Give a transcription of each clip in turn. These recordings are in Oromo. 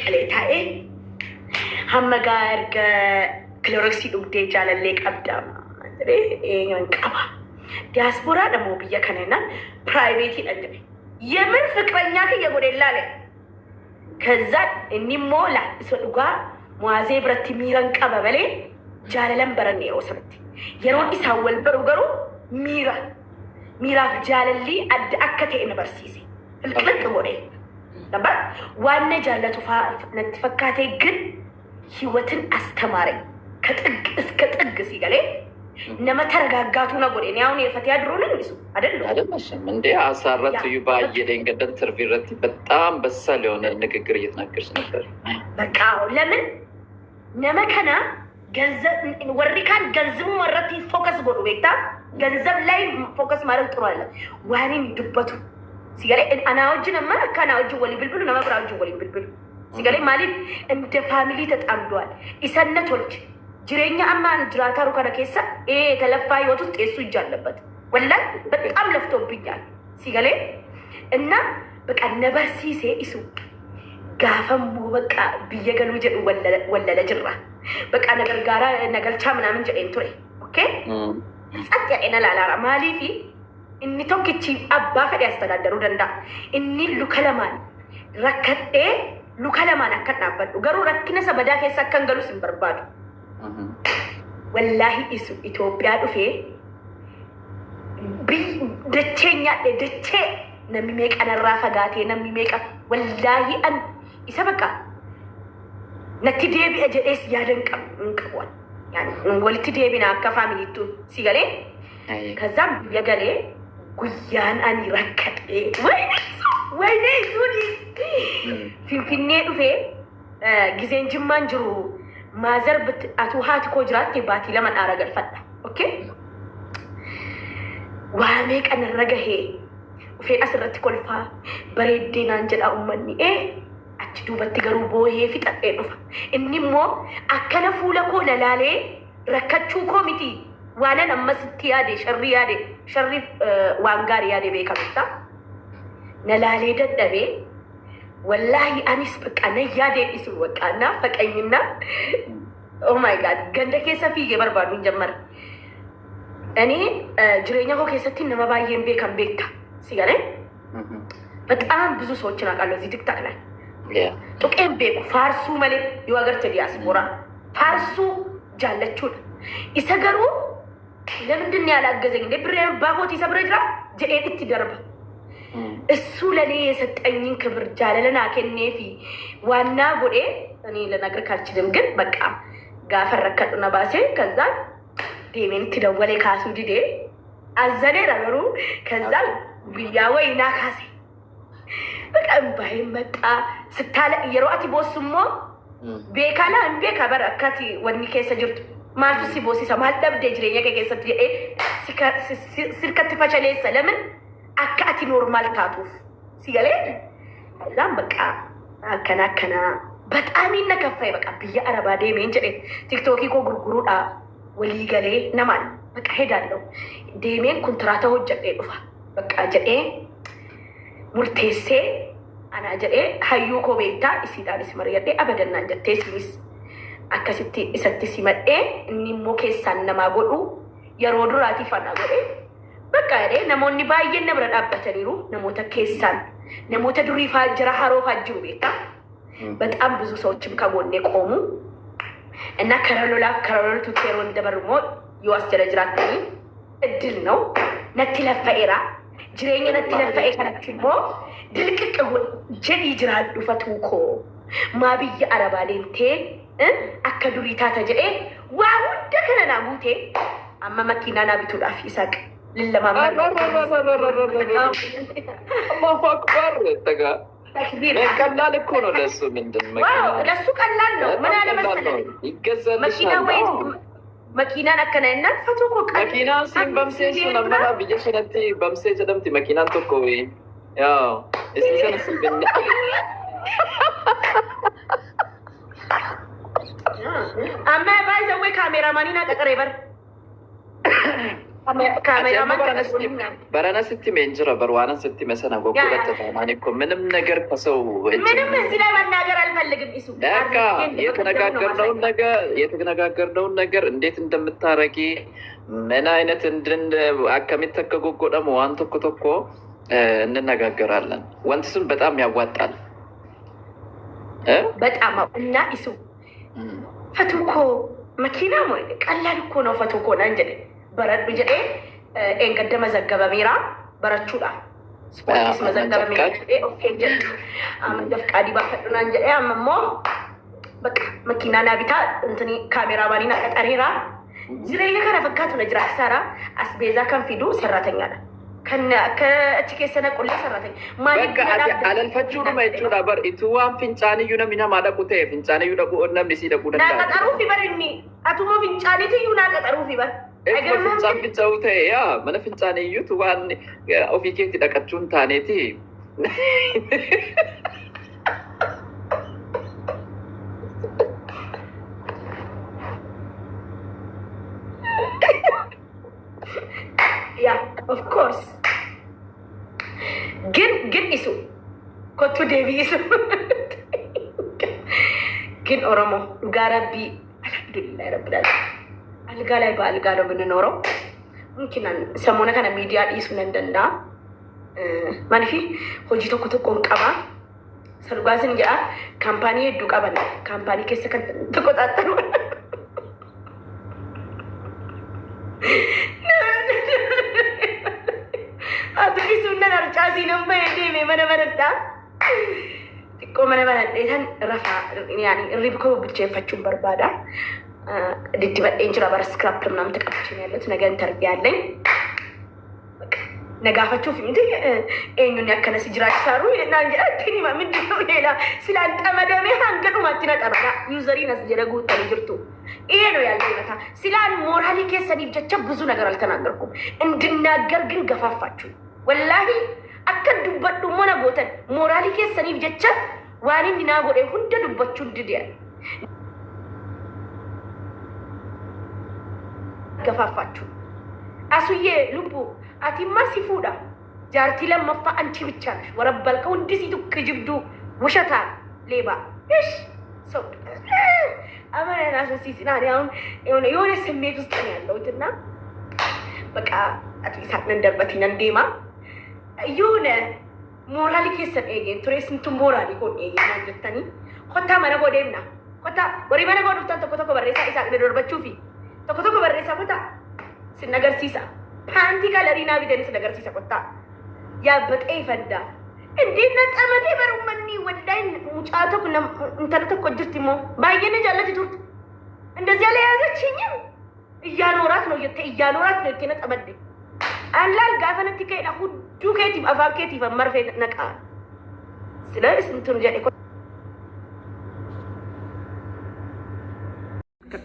Qalee taa'ee hamma gaa erga Cloroxii dhugdee jaalallee qabda jedhee eenyuun qaba. Diyaasporaadha moo biyya kana jennaan privateiidha jedhe. የምር ፍቅረኛ kiyya godhe ilaale. ከዛ inni immoo isa dhugaa Muwaazee biratti miiran qaba malee jaalalan baranne yeroo sanatti. Yeroon isaan wal baru garuu miira miiraaf jaalalli adda akka ta'e na barsiise. ፍልቅልቅ godhe. ገባ waan na jaallatu natti fakkaatee ግን ህይወትን አስተማረኝ። ከጥግ እስከ ጥግ ሲገሌ nama ተረጋጋቱ na godhe. Ni አሁን የፈቲያ ድሮ ነኝ እሱ አይደለሁም። አይደለሽም እንዴ? አሳራት እዩ ባየ ደንገደን interview irratti በጣም በሳል የሆነ ንግግር እየተናገርሽ ነበር። በቃ ለምን nama kana warri kaan ገንዘቡ irratti focus godhu beektaa ገንዘብ ላይ focus ማድረግ ጥሩ አይደለም። Waan inni dubbatu si galee anaa wajjin amma akka anaa wajjin waliin bilbilu nama biraa wajjin waliin bilbilu si galee maaliif እንደ family ተጣምደዋል። Isan na tolche jireenya amma ani jiraataa jiru kana keessa ee የተለፋ ህይወት ውስጥ የእሱ እጅ አለበት። ወላሂ በጣም ለፍቶብኛል si galee እና በቃ na barsiise isu gaafammoo በቃ biyya galuu jedhu wallala jirra. በቃ na gargaara na galchaa ምናምን jedheen ture. Okay? ጸጥ jedhee na laalaara. Maaliifi inni tokkichi abbaa fedhe astadaaddaruu danda'a. Inni luka lamaan rakkadhee luka lamaan akka dhaabbadhu garuu rakkina isa badaa keessa akka hin galus hin barbaadu. Wallaahi isu Itoophiyaa dhufee dachee nyaadhe dachee namni meeqa narraa fagaatee namni meeqa wallaahi an isa bakka natti deebi'a jedhees yaada hin qabu. Walitti deebina akka familyttu si galee ከዛም biyya galee guyyaan ani rakkadhe ወይኔ ሱኒ Finfinnee dhufee gizeen Jimmaan jiru mother atuu haati koo jiraatte baatii 2 dhaara galfadha. Okay? Waa meeqa narra gahee dhufeen asirratti kolfaa bareeddee naan jedha uummanni ee achi duubatti garuu boohee fixadhee dhufa. Inni immoo akkana fuula koo na laalee rakkachuu koo miti waanan ammasitti yaade sharrii yaade sharrii waan gaarii yaade beekamta. Na laalee dadhabee wallaahi anis በቃ na yaadee dhisu በቃ እና ፈቀኝና oh my God ganda keessa fiigee barbaadu hin jammara. እኔ jireenya koo keessatti nama baay'een beekan beekta si galee በጣም ብዙ ሰዎችን አውቃለሁ እዚህ TikTok ላይ tuqeen beeku faarsuu malee yoo agarte diyaaspoora faarsuu jaallachuudha. Isa garuu ለምንድን ነው ያላገዘኝ እንዴ ብሬ ባቦት isa bira jira jedheen itti darba. እሱ ለእኔ የሰጠኝን ክብር jaalala naa kenneefi ዋና godhee እኔ ልነግርህ አልችልም። ግን በቃ gaafa rakkadhu na baasee ከዛ deemeen itti dawwalee kaasuu didee azzaneera garuu ከዛ guyyaa wayii naa kaase በቃ እምባዬን መጣ ስታለ yeroo ati boossu immoo beekaa laan beekaa bara akka ati wanni keessa jirtu maaltu si boosisa maal dhabdee jireenya kee keessatti jedhee sirkatti fashaleessa ለምን akka ati normal taatuuf si galee ከዛም በቃ akkana akkana በጣም na በቃ biyya arabaa deemeen jedhe TikTokii koo gurguruudha walii galee namaan በቃ ሄዳለሁ deemeen kontiraata hojjedhee dhufa በቃ jedhee murteessee anaa jedhee hayyuu koo beektaa isiidhaanis mari'adhee abadannaan jettee isinis akkasitti isatti simadhee inni immoo keessaan namaa godhu yeroo duraatiif anaa godhe በቃ jedhee namoonni baay'een na bira dhaabbataniiru namoota keessaan namoota durii faa jira haroo faa jiru beektaa በጣም ብዙ ሰዎችም ከጎኔ ቆሙ እና ከረሎላፍ ከረሎልቱ yeroo dabaru immoo yoo as jala jiraattanii እድል ነው natti laffa'eera jireenya natti laffa'e kanatti immoo dilqiqa jedhii jiraadhu fatuu koo maa biyya arabaa deemtee akka durii taata jedhee waa hunda kana naa guutee amma makiinaa naa bituudhaaf isaaq አላሁ አክበር ተጋ ቀላል እኮ ነው ለእሱ። ምንድን ለእሱ ቀላል ነው። ምን አለ መሰለህ መኪና ወይ makiinaan akkana jennaan fatuu koo Makiinaan siin bamseessu namana biyya sanatti bamsee jedhamti makiinaan tokko yaa isii sana siin binne. Amma baay'ee kaameeraamaanii naa qaxaree bara. Kaameraman Barana sitti himeen jira bar waanan sitti hime sana goggodhatta taanaan እኮ ምንም ነገር ከሰው እጅ ምንም እዚህ ላይ መናገር አልፈልግም። ኢሱ በቃ የተነጋገርነውን ነገር እንዴት እንደምታረጊ ምን አይነት akkamitti akka goggodhamu waan tokko tokko እንነጋገራለን። Wanti sun በጣም ያዋጣል። በጣም እና ኢሱ ፈቱ እኮ መኪና ቀላል እኮ ነው። ፈቱ እኮ naan jedhe baradhu jedhee eengadda mazaggabameera barachuudha. Ispoortiis mazaggabameera jedhee okay jedhu amma fqaadii baafadhu naan jedhee amma immoo bakka makiinaa naa bitaa intini kaameraamaanii naa qaxareera. Jireenya kana fakkaatu na jiraachisaara. Asbeezaa kan fidu saraatanyaadha. Kan akka achi keessa naqullee saraatanyaa. Maaliif alalfachuudhuma jechuudha bar ituu waan fincaaniyyuu namni namaa dhaqu ta'e fincaaniyyuu dhaqu namni sii dhaquu danda'a. Naa qaxaruufi bar inni atuma fincaaniitiyyuu naa qaxaruufi bar. Fincaan fincaa'uu ta'e yaa mana fincaaniyyuutu waan ofii keetti dhaqachuu hin taaneeti. Yeah, of course. ግን ግን ኢሱ kottu deebii isu ግን ኦሮሞ dhugaa rabbii alhamdulillahi rabbil alamin አልጋ ላይ በአልጋ ነው የምንኖረው። Mumkin samoona kana miidiyaa dhiisuu nan danda'a. Maaliif hojii tokko tokkoon qaba. Isa sin jedha kaampaanii hedduu qaban kaampaanii keessa kan toqoxaaxaru. Ati isuun nan harcaasii nan bahee deeme mana banadhaa. Xiqqoo mana banadhee tan rafaa hirriba koo bilcheeffachuun barbaada. Diddibadheen jira bara iskiraappi ምናምን ተቀብቼ ነው ያለሁት። ነገ interview አለኝ። Nagaafachuuf miti eenyuun akkanas jiraachisaaru naan jedha ittiin hima ምንድን ነው ሌላ ስላልጠመደሜ hanga dhumaatti na qabata user-iin as jedha guuttanii jirtu. ይሄ ነው ያለው እውነታ። ስላል ሞራሊ keessaniif jecha ብዙ ነገር አልተናገርኩም። እንድናገር ግን ገፋፋችሁ። ወላሂ akka dubbadhu immoo na gootan mooraalii keessaniif jecha waan inni naa godhe hunda dubbachuun dide. ገፋፋችሁ። አሱዬ ልቡ አቲማ ሲፉዳ ጃርቲ ለመፋ አንቺ ብቻ ነሽ። ወረበልከ hundi situ kijibduu ውሸታ ሌባ እሽ ሰው አመና ሲሲና አሁን የሆነ የሆነ ስሜት ውስጥ ነው ያለሁት እና በቃ አቶ ይስሐቅ ነን deema የሆነ mooraalii keessan eegeen ture sintu mooraalii koon eegeen naan jettanii kottaa mana koo deemna kottaa warri mana koo dhuftan tokko tokko barreessaa Isaaq darbachuufi tokko tokko barreessaa kottaa sin agarsiisa paantii colorii naa bitanii sin agarsiisa kottaa yaabbaxee ፈዳ እንዴት ነጠመዴ በሩመኒ ወላሂ ሙጫ tokko intala tokko jirti immoo baay'ee na jaallati turte እንደዚያ ለያዘችኝም እያኖራት ነው እያኖራት ነው itti ነጠመዴ አላል gaafa natti ka'edha hudduu keetiif afaan keetiif marfee naqaa sila isintun jedhe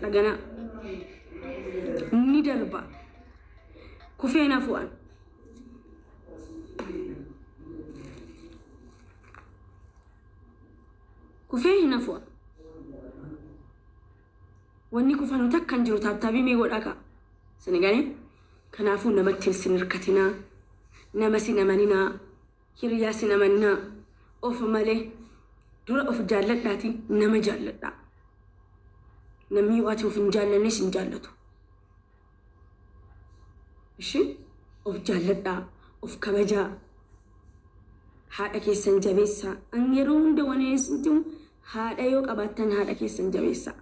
Dhagana ni darba kufee na fu'an. Kufee hin hafu'an. Wanni kufanu takka hin jiru tap tapii mee godhaa ka'a. Sini galee kanaafuu namatti sin hirkatinaa, nama sin amaninaa, hiriyaa sin amaninaa, of malee dura of jaalladhaati nama jaalladhaa. Namni yoo ati of hin jaallanne sin jaallatu. Ishi of jaalladhaa, of kabajaa, haadha keessan jabeessaa. An yeroo hunda waan isin haadha yoo qabaattan haadha keessan jabeessaa.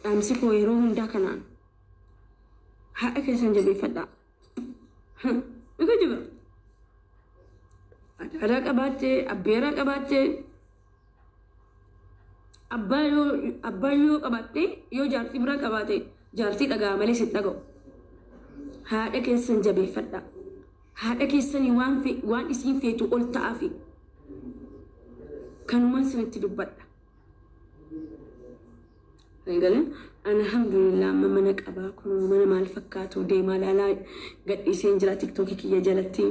Dhaamsi koo yeroo hundaa kanaan haadha keessan jabeeffadhaa. Ni jiba. Aadaa qabaattee, abbeeraa qabaattee, abbaa yoo qabaattee yoo jaartii biraa qabaate jaartii dhagaa malee sin dhaga'u. Haadha keessan jabeeffadhaa. Haadha keessanii waan isiin feetu ol ta'aafi. Kanumaan sinitti dubbadha. Galee alhamdulillah amma mana qabaa kun mana maal fakkaatu deemaa laalaa gadhiiseen jira tiktookii kiyya jalatti.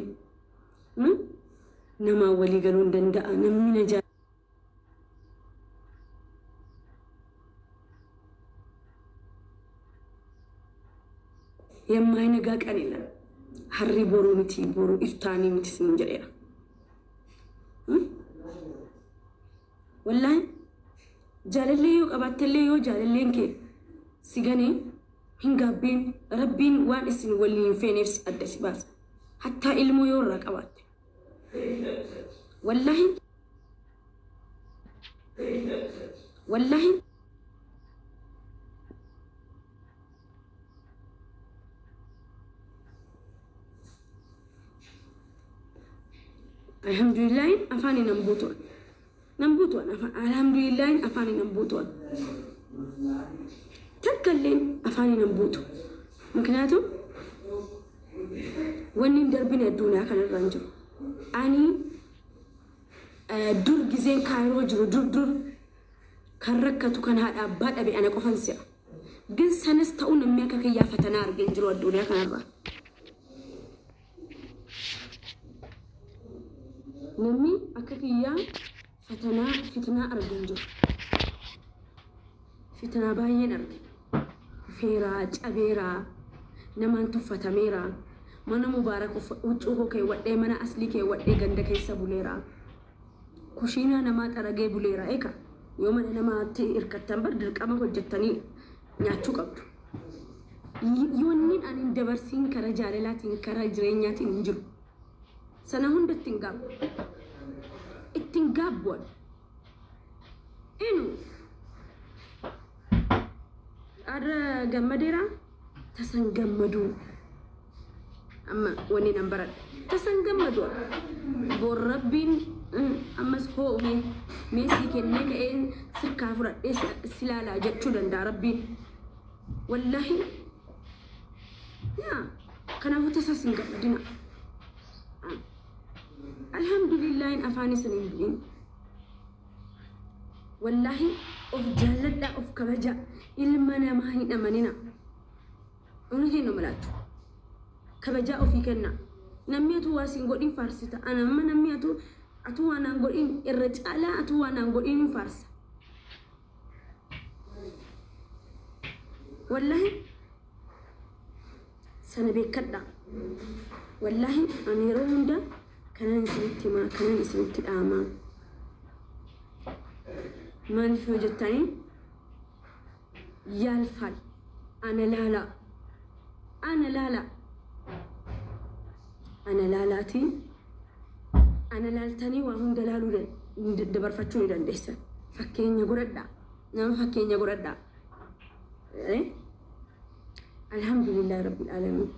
Namaa walii galuu hin danda'a namni na የማይነጋ ቀን የለም። Harri boruu miti, boruu iftaanii miti sin jedheera. Wallaahi jaalallee yoo qabaattellee, yoo jaalalleen kee si ganee hin gaabbiin. Rabbiin waan isin waliin hin feeneef adda si baasa. Hattaa ilmoo yoo irraa qabaatte. Wallaahi wallaahi alhamdulillahin afaan nan buutu'an. Nan buutu'an afaan alhamdulillahin afaan nan buutu'an. Takkalleen afaan nan buutu. ምክንያቱም wanni hin darbine addunyaa kanarra hin jiru. Ani dur gizeen Kaayiroo jiru, dur dur kan rakkatu, kan haadha abbaa dhabe ana qofan si'a. ግን sanas ta'uu namni akka kiyyaa fatanaa argee hin jiru addunyaa kanarra. Namni akka kiyyaa fatanaa fitnaa argee hin jiru. Fitnaa baay'een arge. Kufeeraa, cabeeraa, namaan tuffatameera. Mana mubaarak huccuu koo keewwadhee, mana aslii keewwadhee ganda keessa buleera. Kushiinaa namaa xaragee buleera. Eka yoo mana namaatti hirkattan bar dirqama hojjettanii nyaachuu qabdu. Yoonniin ani hin dabarsiin karaa jaalalaatiin, karaa jireenyaatiin hin jiru. Sana hunda ittiin gaabbu. Ittiin gaabbuan. Enu har'a gammadeera, tasan gammaduu. Amma wanni nan baradha. Tasan gammadu. Bor Rabbiin ammas hoo'ume meesii kennee ka'ee sirkaa fudhadhee si ilaalaa jechuu danda'a Rabbiin. Wallaahi yaa kanaafuu tasas hin gammadina. Alhamdulillahin afaan isin hin bu'in. Wallaahi of jaalladhaa, of kabajaa, ilma namaa hin amanina. እውነቴን ነው የምላችሁ። Kabajaa ofii kenna. Namni atuu waa siin godhin faarsita. Ana amma namni atuu waa naan godhin, irra caalaa atuu waa naan godhin hin faarsa. Wallaahi sana beekadha. Wallaahi ani yeroo hunda kanan isinitti himaa, kanan isinitti dhaamaa. Maaliif yoo jettanii, ያልፋል. Ana laalaa. Ana laalaa. Ana laalaatiin ana laaltanii waa hunda laaluu dabarfachuu ni dandeessan. Fakkeenya godhadhaa. Nama fakkeenya godhadhaa. Alhamdulillahi rabbil alamin.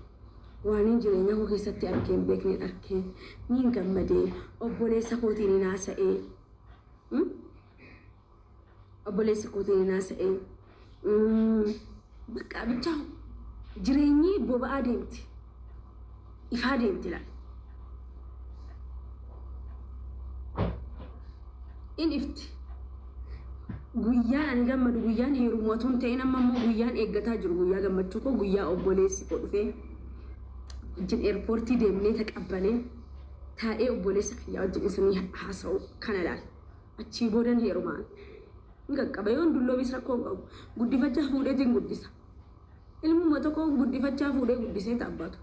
Waan hin jireenya koo keessatti arkee hin beekneen arkee niin gammadee, obboleessa kootiin hin haasa'ee. Obboleessa kootiin hin haasa'ee. Bakka bichaa jireenyi boba'aa deemti. Ifaa deemti laal. In ifti. Guyyaan ani gammadu guyyaan heerumu otoo hin ta'in, amma immoo guyyaan eeggataa jiru guyyaa gammachuu koo, guyyaa obboleessi koo dhufee wajjin eerpoortii deemnee taqabbalee taa'ee obboleessa kiyyaa wajjin isinii haasa'u kana laal. Achii boodan heerumaan. Hin qaqqaba, yoon dulloomis rakkoo hin qabu. Guddifachaa fuudheetiin guddisa. Ilmuma tokko guddifachaa fuudhee guddisee taabbaatu.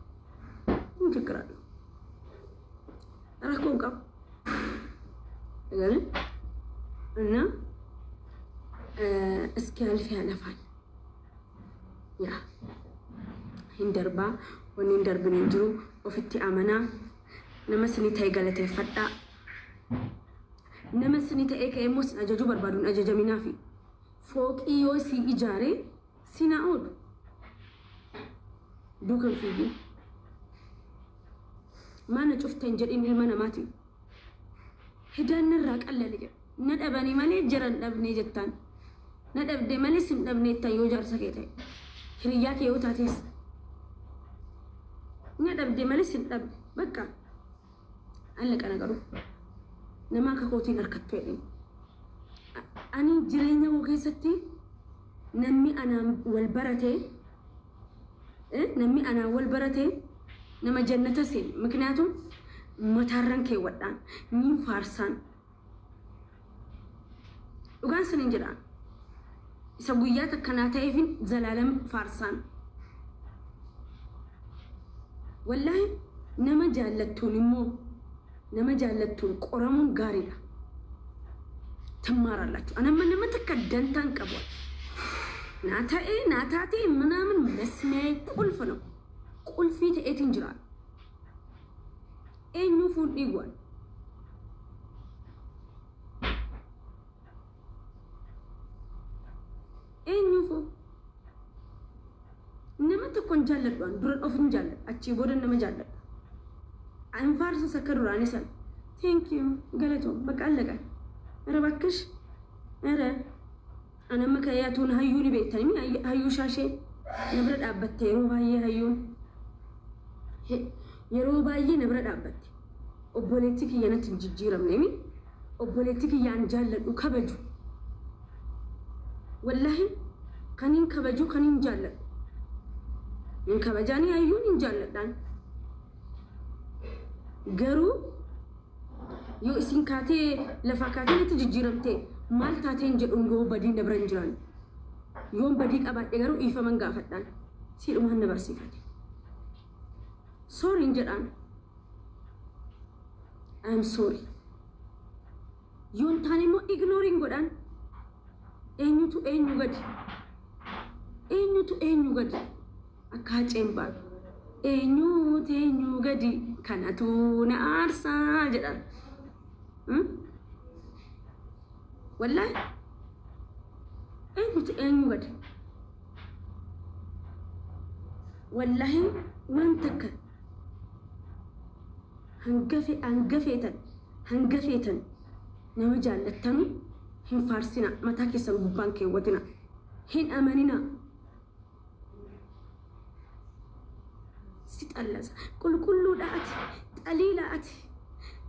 Hin fikkiraadhu. Rakkoo hin qabu. እና እስኪያልፍ ያለፋል። Yaa hin darbaa, wanni hin darbine hin jiru. Ofitti amanaa, nama sinii ta'e galateeffadhaa. Nama sinii ta'ee ka'ee immoo sin ajajuu barbaadu hin ajajaminaafi. Fooqii yoo si ijaare sinaa oolu. Duukan fiigin. Mana cufte hin jedhin ilma namaati. Hidaan narraa qallale jedha. Na dhabanii malee jara hin dhabnee jettaan. Na dhabde malee sin dhabne jettaan yoo jaarsa kee ta'e. Hiriyyaa kee yoo taates. Na dhabde malee sin dhabne. Bakka. Allaqa nagaru. Nama akka kootiin harkattu jedheen. Ani jireenya koo keessatti namni anaan wal barate, namni anaan wal barate nama jannata seene. ምክንያቱም mataarran keewwadhaan niin faarsaan, dhugaan sinin jedhaan, isa guyyaa takkanaa ta'eefin zalaalam faarsaan. Wallaahi nama jaallattuun immoo nama jaallattuun qoramuun gaariidha. ትማራላችሁ። Anamma nama takka dantaan qabu naa ta'ee naa taatee ምናምን መስሚያዬ ቁልፍ ነው። Qulfii ta'eetiin jira. Eenyuufuu hin dhiiguan. Eenyuufuu nama tokko hin jaalladhu an duran of hin jaalladhu, achii booda nama jaalladha. An faarsas akka duraanii sana. Thank you, galatoom, bakka allaqan. ኧረ እባክሽ ኧረ anamma kayyaatuun hayyuu ni beektanii hayyuu shaashee na bira dhaabbatte. Yeroo baay'ee hayyuun yeroo baay'ee na bira dhaabbatte. Obboleetti kiyya natti hin jijjiiramne mi obboleetti kiyyaan jaalladhu kabaju, wallahi kaniin kabaju, kaniin jaalladhu hin kabajaanii hayyuun hin jaalladhaan. Garuu yoo isin kaatee lafaa kaatee natti jijjiiramte maal taateen jedhuun yoo badii na bira hin jiran, yoon badii qabaadhe garuu dhiifaman gaafadhaan siidhumaan na barsiifate. Sorry jedhaan, I'm sorry. Yoon taane immoo ignore godhaan. Eenyutu eenyu gadi? Eenyutu eenyu gadi? Akka haceen baatu eenyutu eenyu gadi kanatu na aarsaa jedhan. Wallahi eenyutu eenyu gadi? Wallahi waan takka hanga feetan, hanga feetan nama jaallattanu hin faarsina, mataa keessan gubbaan keewwatina, hin amanina. Si xallasa qulqulluudha ati, xaliila ati,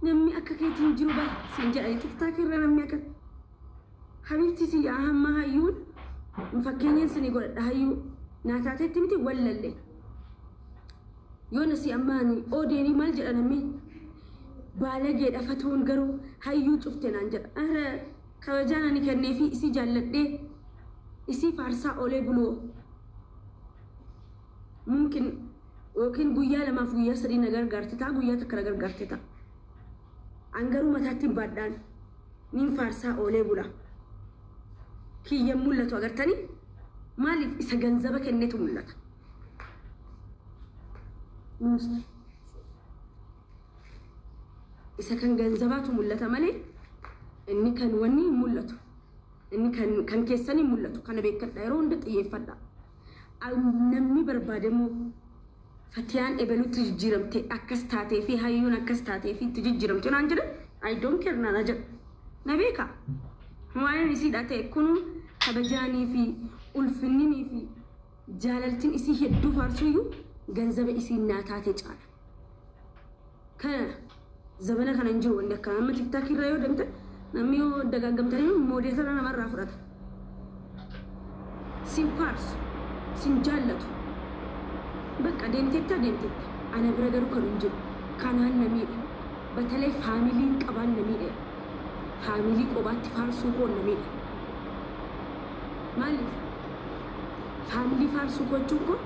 namni akka keetiin jiru bar siin jedhani TikTok irra namni akka habibti si hamma hayyuun fakkeenyaan sini godhadha. Hayyuu naa taatetti miti wallalle yoona si ammaani odeeni maal jedha? Namni baalageedha fatuun garuu hayyuu cufte naan jedha. Ara kabajaan ani kenneefi isii jaalladhee isii faarsaa oolee buloo mumkin yookiin guyyaa lamaaf guyyaa sadii na gargaarte ta'a, guyyaa takka na gargaarte ta'a. An garuu mataatti hin baadhaan nin faarsaa oolee bula. Kiyyan mul'atu agartanii maaliif isa ganzaba kennetu mul'ata. Isa kan ganzabaatu mul'ata malee inni kan wanni hin mul'atu. Inni kan keessan hin mul'atu. Kana beekadha, yeroo hunda xiyyeeffadha. Namni barbaade immoo fatiyaan ebelutti jijjiiramte akkas taatee fi hayyuun akkas taatee fi itti jijjiiramte naan jedhan, I don't care naan jedha. Na beeka. Waan isiidha ta'e kunu kabajaanii fi ulfinninii fi jaalaltiin isii hedduu faarsuyyuu ganzaba isii naa taate caala. Kana zabana kana hin jiru wanni akkana. Amma TikTok irra yoo deemte namni yoo dagaaggamtanii moodeetara namarraa fudhata. Sin faarsu, sin jaallatu. Bakka deemteetta deemteetta. Ana bira garuu kan hin jiru. Kanaan na miidhe. Batalee faamiliin qabaan na miidhe. Faamilii qobaatti faarsuu koon na miidhe. Maaliif? Faamilii faarsuu gochuun kun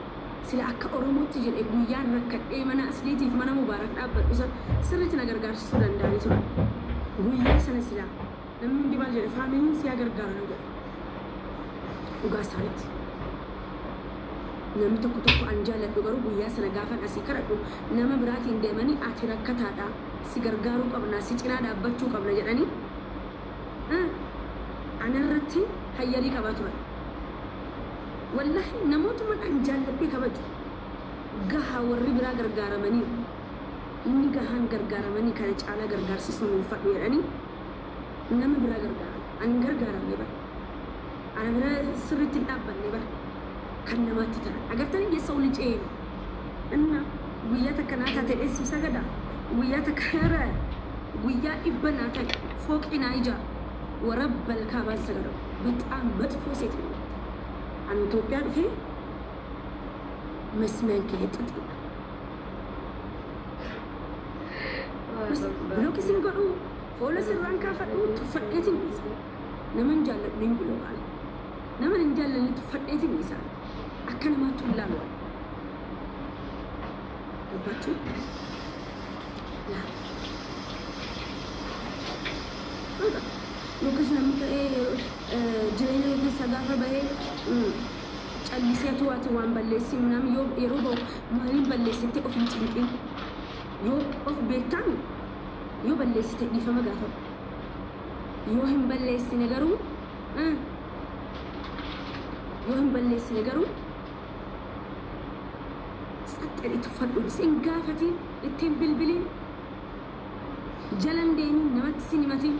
sila akka Oromootti jedhe guyyaan rakkadhee mana asliitiif mana mubaarak dhaabbadhu san sirriitti na gargaarsisuu danda'anii turan. Guyyaa sana silaa namni hundi maal jedhe? Faamiliin siyaa gargaaran jedhe. Dhugaa isaaniiti. Namni tokko tokko an jaalladhu garuu guyyaa sana gaafan asii kadhadhu nama biraatiin deemanii ati rakkataadha, si gargaaruu qabna, si cinaa dhaabbachuu qabna jedhanii anarratti hayyarii qabaa turan. Wallahi namootuma an jaalladhee kabaju gahaa warri biraa gargaaramanii inni gahaan gargaaramanii kana caalaa gargaarsisuun hin fadhu jedhanii nama biraa gargaaran. Ani hin gargaaramne bara. Ana bira sirriitti hin dhaabbanne bara. Kan namaatti ta'an. Agartanii የሰው ልጅ ይሄ ነው እና guyyaa takka naa taate dheessii sagada, guyyaa takka yara guyyaa 100 naa ta'e fooqii naa ijaara warabbal kaabaan sagada. በጣም መጥፎ ሴት ነው። An Itoophiyaa dhufee መስሚያን kiyya xixiidha. Block isin godhu, follow sirraan kaafadhu, tuffadheetiin dhiisa. Nama hin jaalladhu hin block ana. Nama hin jaallanne tuffadheetiin dhiisa. Akka namaatti hin laalu. ገባችሁ? ያ Yookiis namni ta'ee jireenya keessa gaafa bahee calliseetu waati waan balleessi ምናምን yeroo bahu maaliin balleessite of hin cinqin. Yoo of beektaan yoo balleessite dhiifama gaafadhu. Yoo hin balleessine garuu yoo hin balleessine garuu ጸጥ tuffadhu, hin gaafatiin, ittiin bilbiliin, jalan deemin, namatti sin himatin.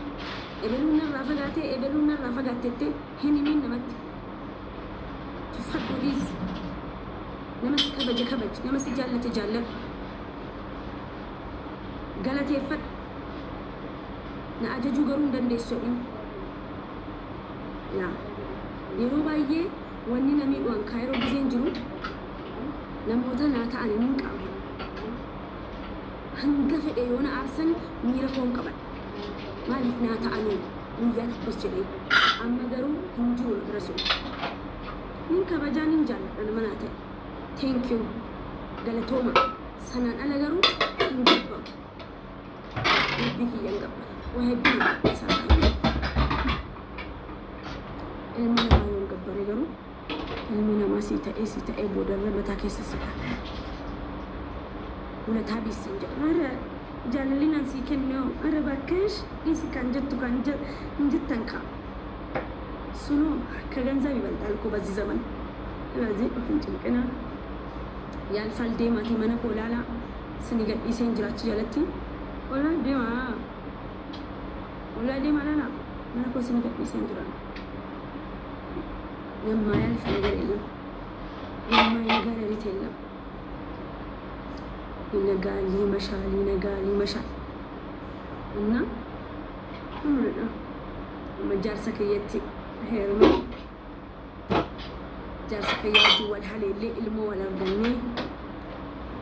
Ebeluun narraa fagaatee, ebeluun narraa fagaattettee hin himin namatti. Tuffadhu, dhiisi. Nama si kabaje kabaji, nama si jaallate jaalladhu, galateeffadhu. Na ajajuu garuu hin dandeessu jedhin. Yaa yeroo baay'ee wanni na miidhu an Kaayiroo giseen jiru namoota naa ta'an hin qabu. Hanga fedhe yoo na aarsan miira koon qaban. Maaliif naa ta'anii guyyaa tokkos jedhee amma garuu hin jiru na bira sun. Nin kabajaa, nin jaalladha nama naa ta'e. Thank you, galatooma. Sanaan ala garuu hin gabbaru. Rabbii kiyya hin gabbara. Waa hedduu isaa ilmi namaa yoo hin gabbare garuu ilmi namaa sii ta'ee sii ta'ee boodarra mataa keessa si ka'a. Walataa biisin jedha. Ara jaalalli naan sii kenne hoo, ara bakkeesh dhiisi kan jettu kan hin jettan kaa. Sunoo ከገንዘብ ይበልጣል እኮ በዚህ ዘመን። ስለዚህ of hin cinqinaa. Yaalfaal deemaatii mana koo ilaalaa sini gadhiiseen jiraachuu jalatti. Olaa deemaa. Olaa deemaa ilaalaa mana koo sini gadhiiseen jira. የማያልፍ ነገር የለም። የማይነጋ ሌሊት የለም። ይነጋል፣ ይመሻል፣ ይነጋል፣ ይመሻል። እና amma jaarsa kiyyatti heerume, jaarsa kiyya wajjin wal haleellee ilmoo wal argannee,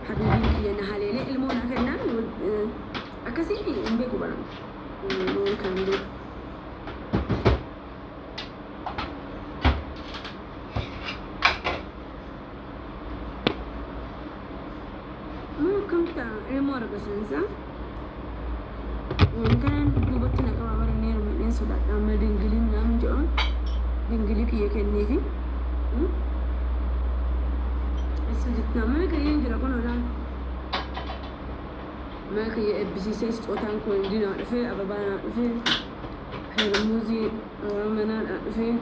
habiibiin kiyya na haleelee ilmoo naa kennaan akkasii hin beeku baran waan kan hin beeku. Akkamitti ilmoo argatan isaa kanan duubatti na qabaa bara inni heerume sodaadha. Amma dingiliin naan jedhan dingilii kiyya kenneefi isa jettu mana kiyyeen jira kun olaan mana kiyya eebbisiisee sixootaan kun hundi naa dhufee, ababaa naa dhufee, heerumuuzii manaa naa dhufee.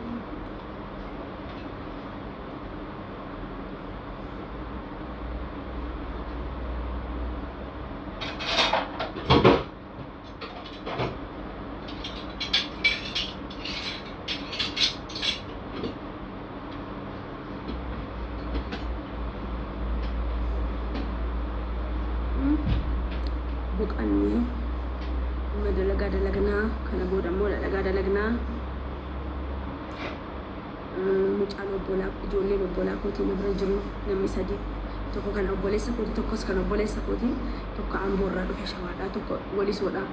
Boqannee amma dalagaa dalagnaa, kana booda immoo dalagaa dalagnaa. Mucaan obbolaa, ijoolleen obbolaa kootii na bira jiru namni sadi, tokko kan obboleessa kooti, tokkos kan obboleessa kooti, tokko Amboorraa dhufe, Shawaadhaa, tokko Walisoodhaa,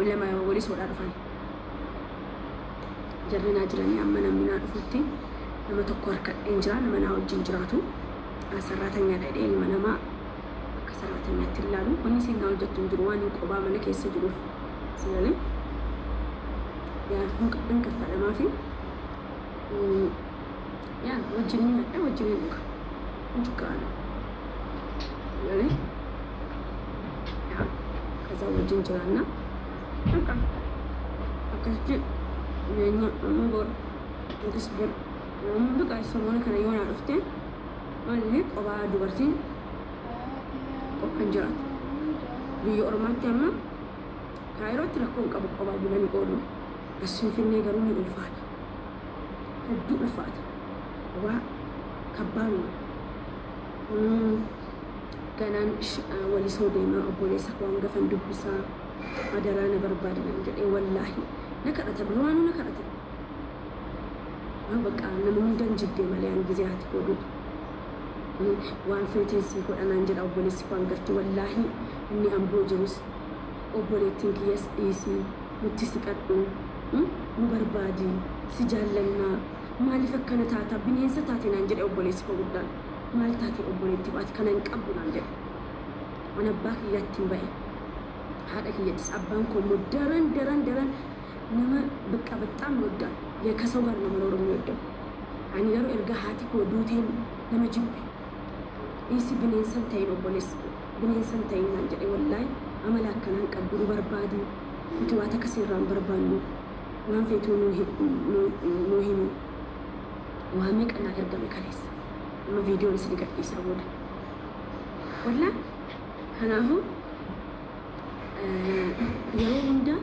lama Walisoodhaa dhufan. Jarri naa jiranii amma namni naa dhufutti nama tokko harkadheen jira, nama naa wajjin jiraatu. Sarraatanyaa dhadhee ilma namaa akka sarraatanyaatti ilaalu wanni isin naa hojjettu hin jiru waan hin qobaa mana keessa jiruuf sigalee yaa hin kaffalamaa fi yaa wajjin hin nyaadha, wajjin hin dhuga, hin cukkaana sigalee yaa ከዛ wajjin jiraanna. በቃ akkasitti jireenya amma bor yookiis bor በቃ ሰሞኑ kana yoo naa dhufte malee qobaa dubartiin qophaan jiraatu. Biyya ormaatti amma Kaayirootti rakkoo hin qabu, qobaa bulanii oolu. As Finfinnee garuu ni ulfaata. Hedduu ulfaata. Qobaa kabbaanuma. Ganaan Walisoo deemaa, obboleessa koo hangafan dubbisaa, adaraa na barbaadinaan jedhee wallaahi na kadhata, duraanuu na kadhata. በቃ nama hundan jibbee malee an gisee haati koo duutu. Waan feeteen sii godhanaan jedha obboleessi koo hangafti. Wallaahi inni Amboo jirus, obboleettiin kiyyas, dhiisii nutti siqadhu, nu barbaadi, si jaallannaa, maaliif akkana taata, bineensa taate naan jedhe obboleessi koo guddaan. Maal taate obboleetti koo, ati kana hin qabdu naan jedhe. Ani abbaa kiyyaatti hin ba'e. Haadha kiyyattis, abbaan koo immoo daran daran daran nama በቃ በጣም ይወዳል። ከሰው ጋር ነው መኖር የሚወደው። Ani garuu erga haati koo duuteen nama jibbe. Dhiisi, bineensan ta'in, obboleessi bineensan ta'in naan jedhe. Wallaahi amala akkanaan qabdu, nu barbaadu, nuti waa takka sirraan barbaannu, waan feetuu nuu himi. Waa meeqa naa ergame kaleessa. Amma viidiyoon isin gadhiisaa booda. Wallaahi kanaafuu yeroo hunda